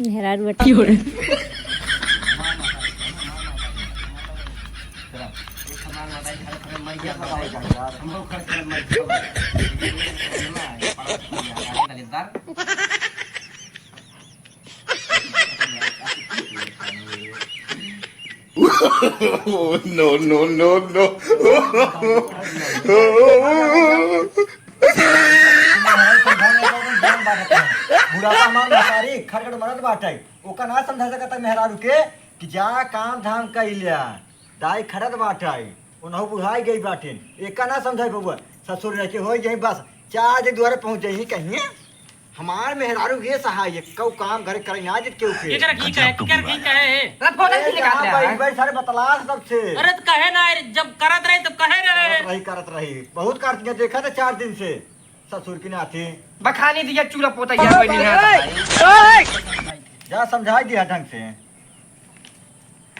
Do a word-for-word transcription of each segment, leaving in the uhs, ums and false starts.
मेहरारू बटे। No, no, no, no। बुढ़ापा हमार महतारी खटखट मरत बाटे, ओका ना समझा सकत मेहरारू के कि जा काम धाम कइ ल्या। दाई खटत बाटे, ओनहु बुढ़ाई गई बाटे, एका ना समझाई बबुआ। ससुर रह के होई जाई बस, चार दिन दुआरे पहुँच जाई कहीं। हमार मेहरारू ये सहाय, ये कऊ काम घरे करे ना जित के उठे। केकर की कहे, केकर की कहे है? अरे फोन ए, से निकाल कहाँ ले, बैठ, हैं? बैठ, सारे बतलास सबसे। अरे तो कहे ना, जब करत रही तो कहे रहे। करत रही, करत रही, बहुत करती है, देखा था चार दिन से ससुर की नाती। बखानी दिया चूल्हा पोता, ये कोई नहीं है। जा समझाई दिया ढंग से।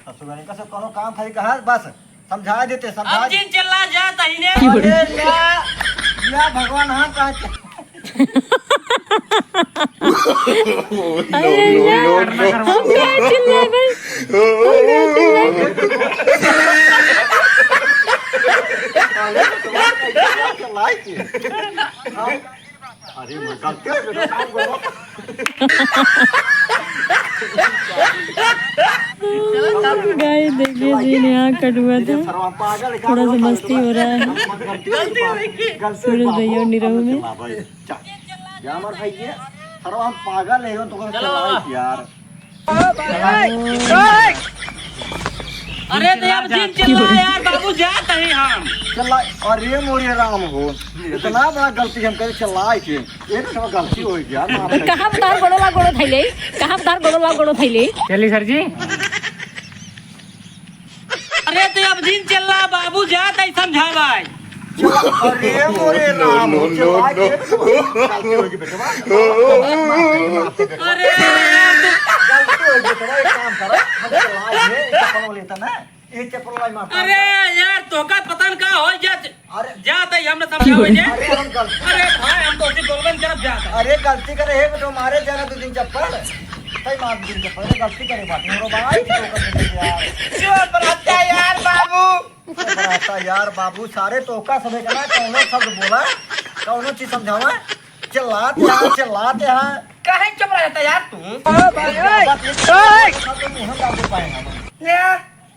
ससुर ने कसे कोनो काम खाली कहा, बस समझा देते, समझा अब दे। जिन चिल्ला जा तहिने। अरे या, या भगवान, हम कहा अरे यार, हम कहाँ चिल्लाए भाई? हम कहाँ चिल्लाए? अरे, मैं गलती हो गई, काम करो। गाइस, देखिए, जी ने आँख कटुआ था। थोड़ा सा मस्ती हो रहा है। गलती हो गई। सूरज भैया और निरहू में। जा। जा हमार भाई के। अरे हम पागल है, तो चलो। यार। अरे तो अब जिन चिल्ला यार, बाबू जात ही हम। चला, अरे मोरे राम हो, इतना बड़ा गलती हम करे, चला के। ये तो सब गलती हो गया, माफ कर। कहाँ तार गोड़ो ला गोड़ो धैले, कहाँ तार गोड़ो ला गोड़ो धैले। चली सर जी। अरे तो अब जिन चिल्ला, बाबू जात ही समझावाई। अरे मोरे राम, no, no, चला के। गलती हो गई बेटवा। अरे यार, गलती हो गई बेटवा, एक काम करो, हम चला के, ये चप्पल लेता ना, ये चप्पल लाई मार। अरे यार, तोका पता न का हो जा, अरे। जात ही हमने समझावे जे। अरे हम गलती अरे भाई, हम तो उसे बोलबे न करब जात। अरे गलती करे है बेटवा, मारे जरा दो दिन चप्पल। सही मार दो दिन चप्पल, अरे गलती करे बात, मेरे भाई, तो कर दे यार। चुप रहता यार बाबू। चुप रहता यार बाबू, सारे तोका सबे का ना कौनो शब्द बोला, कौनो चीज समझावा, चिल्लात यार, चिल्लात यार। काहे चुप रहता यार तू? बात ये, ओए! हम बाबू पाए हम। ले।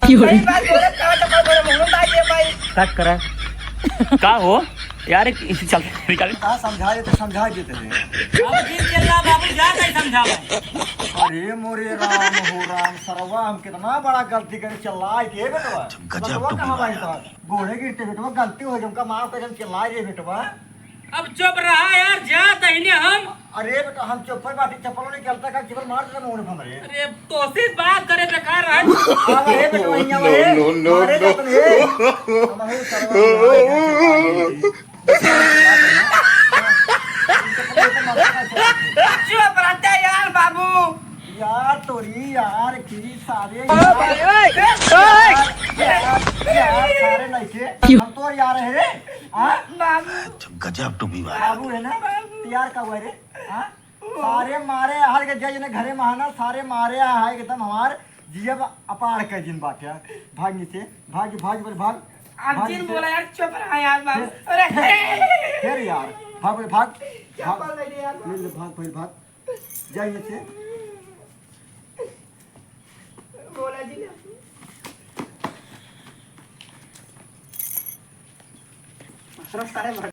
की हो रही? सही बात बोले, का तो बात बोले, मुंह में बात ये भाई। कट करा। का हो? यार, एक इसी चल, निकाल। का समझा देते, समझा देते हैं। अब जिन चिल्ला बाबू जा नहीं समझावा। अरे मोरे राम हो राम, सरवा हम कितना बड़ा गलती करे, चिल्लाए के बेटवा। गजब बेटवा तो कहाँ हुआ भाई यार। साहब? गोड़े गिरते बेटवा, गलती हो गई, हमका माफ कर, हम चिल्लाए रे बेटवा। अब चुप रहा यार, जा तहिने हम। अरे बेटा, हम चुप्पे बाटी, चप्पलों ने गलता का केवल मार देता मुंह में हमरे। अरे, तोसे बात करे बेकार है। आवा हे बेटा, वहीं आवा हे। No, no, no, मारे no। जातन हे। हम हूँ सरवा मारे जातन। चुप रहते यार बाबू। यार तोरी यार की सारे ओ यार, भाई, ओए, यार, ओए। यार, यार, यार, सारे लड़के, हम तो यार है रे। हाँ? बाबू। गजब टोपी वाला। बाबू है ना? बाबू। यार का हुआ रे? हाँ? ओ। सारे मारे हाल के जज ने घरे महाना, सारे मारे हाय एकदम हमार जियब अपार के जिन बाटे। भाग नीचे, भाग, भाग, भाग, भाग। आप भाग जिन नीचे। बोला यार, चुप रहा यार बाबू। फिर, अरे। फिर, फिर यार, भाग, भाग, भाग। क्या भाग। बोल रहे थे यार? ले, ले, भाग, भाग, भाग। जा यहाँ से। बोला जी ना।